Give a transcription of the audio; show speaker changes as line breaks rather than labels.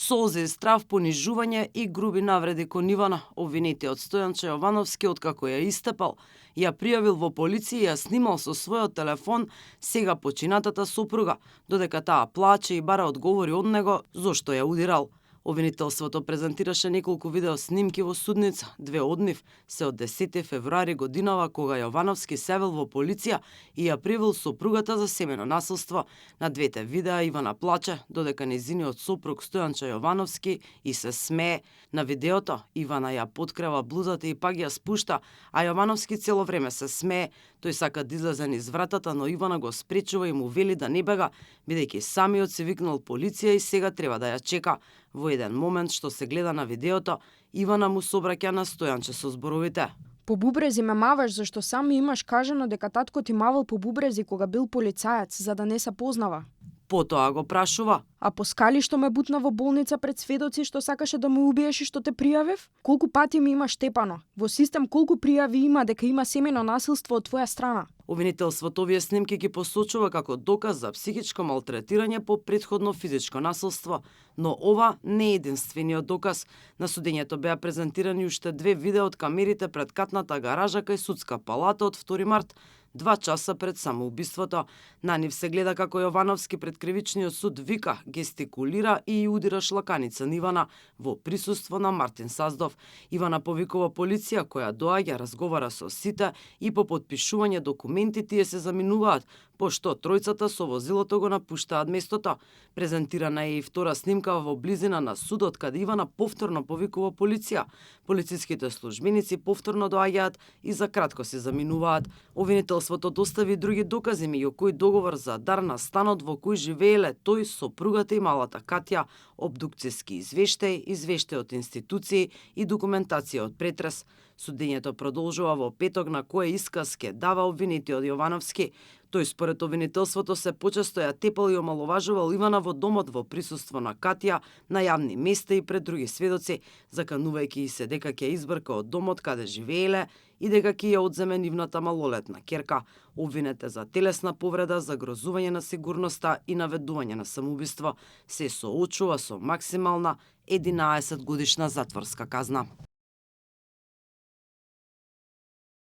солзи, страв, понижување и груби навреди кон Ивана. Обвинетиот Стојанче Јовановски, откако ја истепал, ја пријавил во полиција и ја снимал со својот телефон сега починатата сопруга, додека таа плаче и бара одговори од него зошто ја удирал. Обвинителството презентираше неколку видео снимки во судница. Две од нив се од 10 февруари годинава, кога Јовановски севел во полиција и ја привел сопругата за семено насилство. На двете видеа Ивана плаче, додека нејзиниот сопруг Стојанче Јовановски и се смее. На видеото Ивана ја подкрива блузата и пак ја спушта, а Јовановски цело време се смее. Тој сака да излезе низ вратата, но Ивана го спречува и му вели да не бега, бидејќи самиот се викнал полиција и сега треба да ја чека. Во еден момент што се гледа на видеото, Ивана му собраќа на Стојанче со зборовите:
"По бубрези ме маваш, зашто сами имаш кажано дека татко ти мавал по бубрези кога бил полицаец, за да не се познава."
Потоа го прашува:
"А по скали што ме бутна во болница пред сведоци што сакаше да ме убиеш и што те пријавив? Колку пати ми имаш тепано? Во систем колку пријави има дека има семено насилство од твоја страна?"
Обвинителството овие снимки ги посочува како доказ за психичко малтретирање по претходно физичко насилство, но ова не е единствениот доказ. На судењето беа презентирани уште две видеа од камерите пред катната гаража кај судска палата од 2 март, 2 часа пред самоубиството. На нив се гледа како Јовановски пред кривичниот суд вика, гестикулира и удира шлаканица на Ивана во присуство на Мартин Саздов. Ивана повикува полиција која доаѓа, разговара со сите и по потпишување документи тие се заминуваат, пошто тројцата со возилото го напуштаат местото. Презентирана е и втора снимка во близина на судот, каде Ивана повторно повикува полиција. Полициските службеници повторно доаѓаат и за кратко се заминуваат. Обвинителството достави други докази, меѓу кои договор за дар на станот во кој живееле тој, сопругата и малата Катја, обдукцијски извештај од институции и документација од претрес. Судењето продолжува во петок, на кое исказ ке дава обвинетиот Јовановски. Тој според обвинителството се почесто ја тепал и омаловажувал Ивана во домот во присуство на Катја, на јавни места и пред други сведоци, заканувајќи се дека ќе избрка од домот каде живееле и дека ќе ја одземе нивната малолетна ќерка. Обвинет е за телесна повреда, загрозување на сигурноста и наведување на самоубиство. Се соочува со максимална 11 годишна затворска казна.